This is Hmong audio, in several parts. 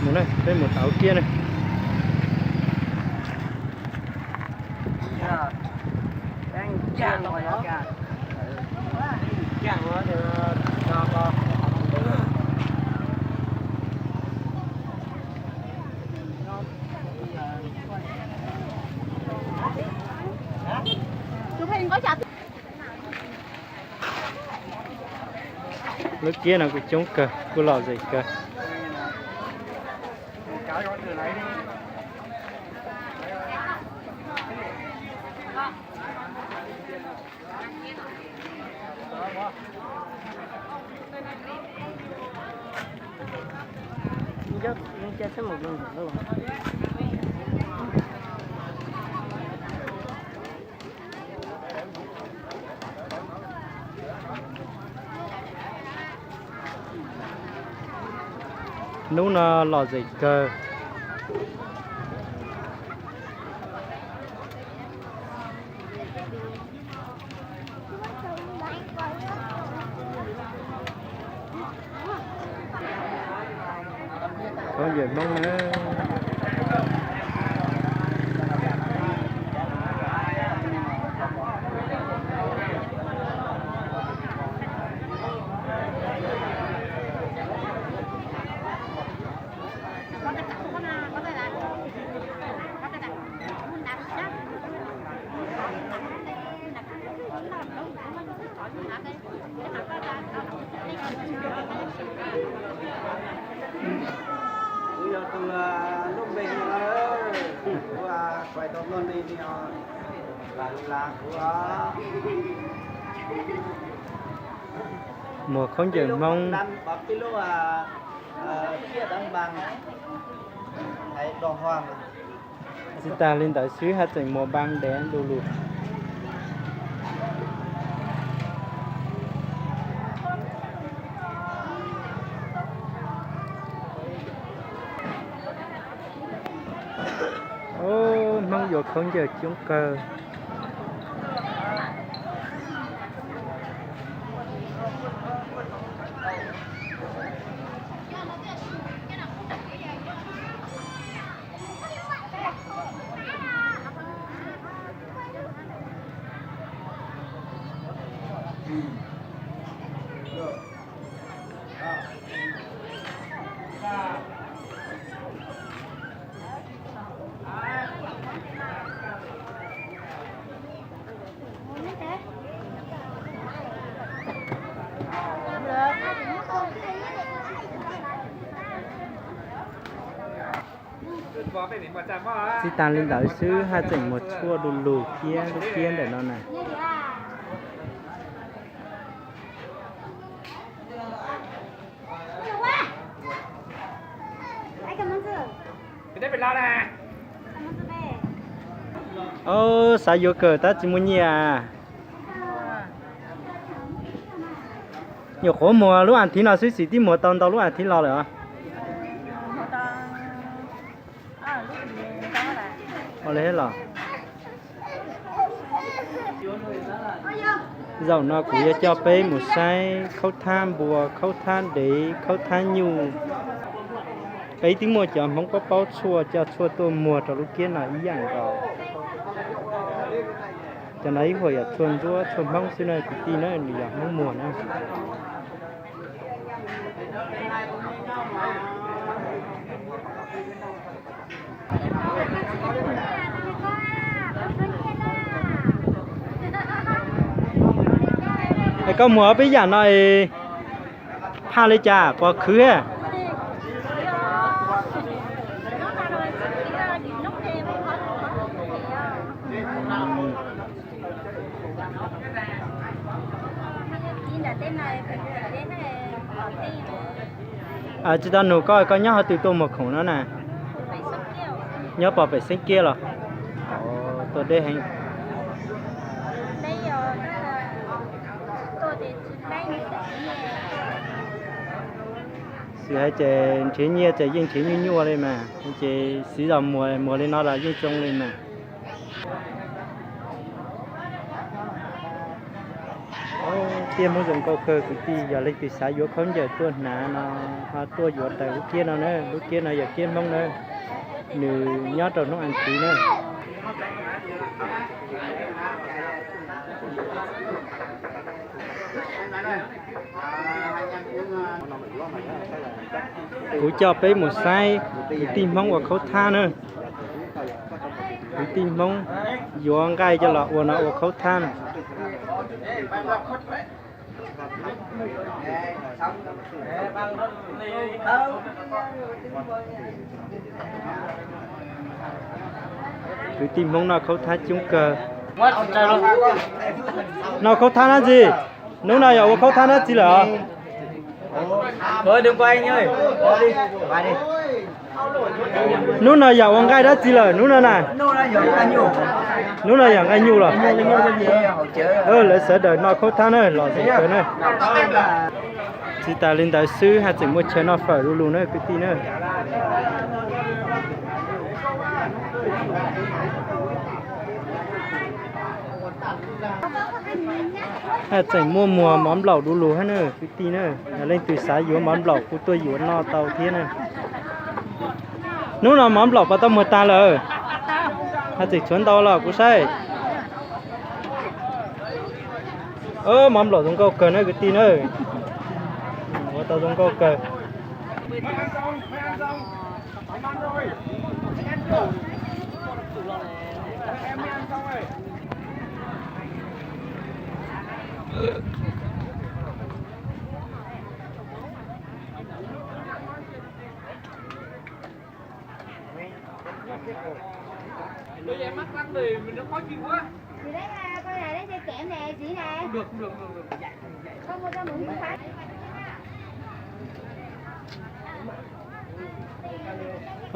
Mus na, peb mus rau kiab na. Lub kiab no kuj coob kawg, kuj lom zem kawg. Hnub no lom zem kawg. Khaub ncaws Hmoob na. Kuv yog tus lub npe no, kuv kuais tau luag li os, kuv. Muag khaub ncaws Hmoob. Tsis tas li ntawd xwb haj tseem muag npaa dev du lug. Hmoob yuav khaub ncaws coob kawg. Tsis tas li ntawd xwb haj tseem muag tshuaj du lug thiab lub kiab ntawm no na. Xav yuav kawm tab tsis muaj nyiaj. Nyuam qhuav muag lub as thiv no xwb xwm tib muag tau ntau lub as thiv los lawm os. Ua li los. Zaum no kuv yuav coj peb mus saib khaub thab npua, khaub thab dev, khaub thab nyuj. Peb twb muaj cov Hmoob paub paub tshuaj coj tshuaj tuaj muag rau lub kiab no ib yam nkaus. Cov no ib huam yog tshuaj ntsuab tshuaj Hmoob xwb na kwv tij na, nws yog Hmoob muag na. Es koj muag ob peb yam no phaj li cas pov khwv? Tsis tau nug koj, koj nyob qhov twg tuaj muag khoom no na? Nyob pom pem Xeeb Kiab los? Tuaj deb heev. Xwm hais ces nrhiav nyiaj ces yeej nrhiav nyuaj nyuaj li mas, ces siv zog muag muag li no los yeej zoo li mas. Tiaj Hmoob zoo nkauj kawg kwv tij, yog leej twg xav yuav khaub ncaws tuaj hnav no ho tuaj yuav raws lub kiab no na, lub kiab no yog kiab Hmoob na, nws nyob rau hnub as tiv na. Kuv coj peb mus saib kwv tij Hmoob ua khaub thab na. Kwv tij Hmoob yuav nqaij coj los ua no ua khaub thab na. Kwv tij Hmoob noj khaub thab coob kawg. Noj khaub thab dab tsi? Hnub no yog ua khaub thab dab tsi lawm? Hnub no yog ua nqaij dab tsi lawm hnub no na? Hnub no yog nqaij nyuj los? Lawv sawv daws noj khaub thab na los zoo kawg na. Tsis tas li ntawd xwb haj tseem muaj chaw noj fawm du lug na kwv tij na. Haj tseem muaj muag mov nplaum du lug hab na kwv tij na. Yog leej twg xav yuav mov nplaum kuj tuaj yuav noj tau thiab na. Hnub no mov nplaum puas tau muag tag lawm? Haj tseem tshuav ntau los kuv saib. Mov nplaum zoo nkauj kawg na kwv tij na. Ua tau zoo nkauj kawg.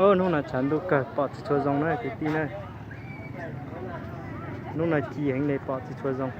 Hnub no tshav ntuj kawg pom tsis tshua zoo na kwv tij na. Hnub no ci heev li pom tsis tshua zoo.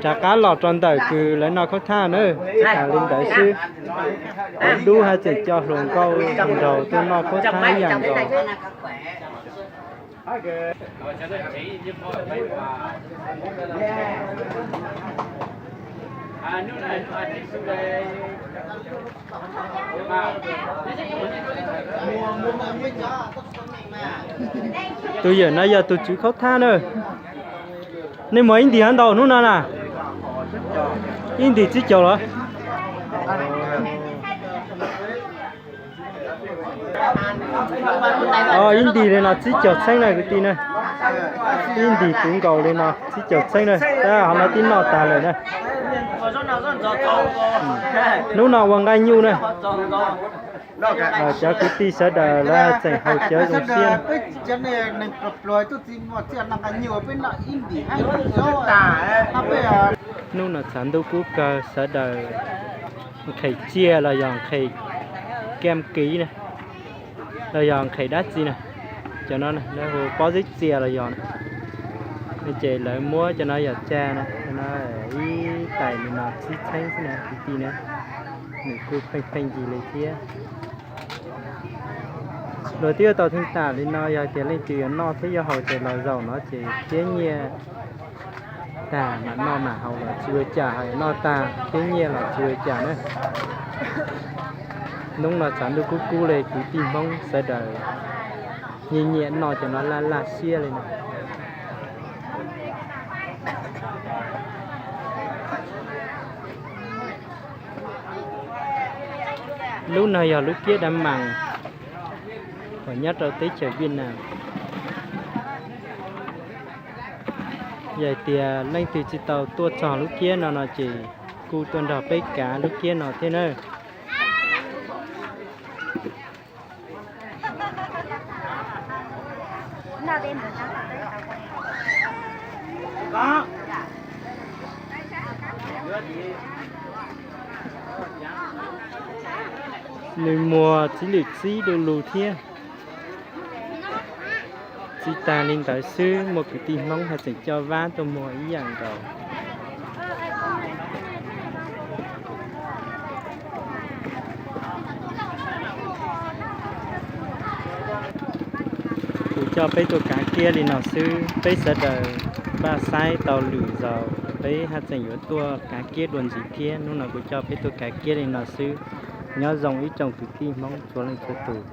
Rov qab los rau ntawm kws lawv noj khaub thaj na, tas li ntawd xwb. Dub haj tseem coj hluas nkauj hluas nraug tuaj noj khaub thaj ib yam nkaus. Tus yawm no yog tus tswv khaub thaj na. Nej muag ib ntim hov ntau hnub no na? Ib ntim tsib caug los? Ib ntim li no tsib caug txheeb na kwv tij na. Ib ntim puv nkaus li no tsib caug txheeb na, tab hov no twb noj tas lawm na. Hnub no ua nqaij nyuj na. Cov kwv tij sawv daws lawv tseem haus cawv zoo siab. Hnub no tshav ntuj kub kawg sawv daws nqhis tsiaj los yog nqhis kam kiv na, los yog nqhis dab tsi na. Cov no lawv hu pob zeb txias los yog na. Ces lawv muab cov no yog tsa na, cov no ib tais li no tsib txheeb xwb na kwv tij na. Nws kuj pheej pheej yig li thiab. Luag twb yuav tau theej tam li no, yog tias leej twg yuav noj thiab yuav haus ces los zaum no ces thiab nyiaj tag mam noj mam haus los tsis ua cas, ho yuav noj tag thiab nyiaj los tsis ua cas na. Hnub no tsaus ntuj kub kub li, kwv tij Hmoob sawv daws nyiam nyiam noj cov no laj laj siab li no. Lub no yog lub kiab Dab Mas uas nyob rau teb chaws Viaj Nam. Yog hais tias leej twg tsis tau tuaj txog lub kiab no no ces kuj tuaj nrog peb kav lub kiab no thiab nawb. Nws muag txiv lwm txib du lug thiab. Tsis tas li ntawd xwb, muaj kwv tij Hmoob haj tseem coj vab tuaj muag ib yam nkaus. Kuv coj peb tuaj kav kiab li no xwb, peb sawv daws npaj saib tau lwm zaus peb haj tseem yuav tuaj kav kiab dua ntxiv thiab. Hnub no kuv coj peb tuaj kav kiab li no xwb. Nyob zoo ib tsoom kwv tij Hmoob txhua leej txhua tus.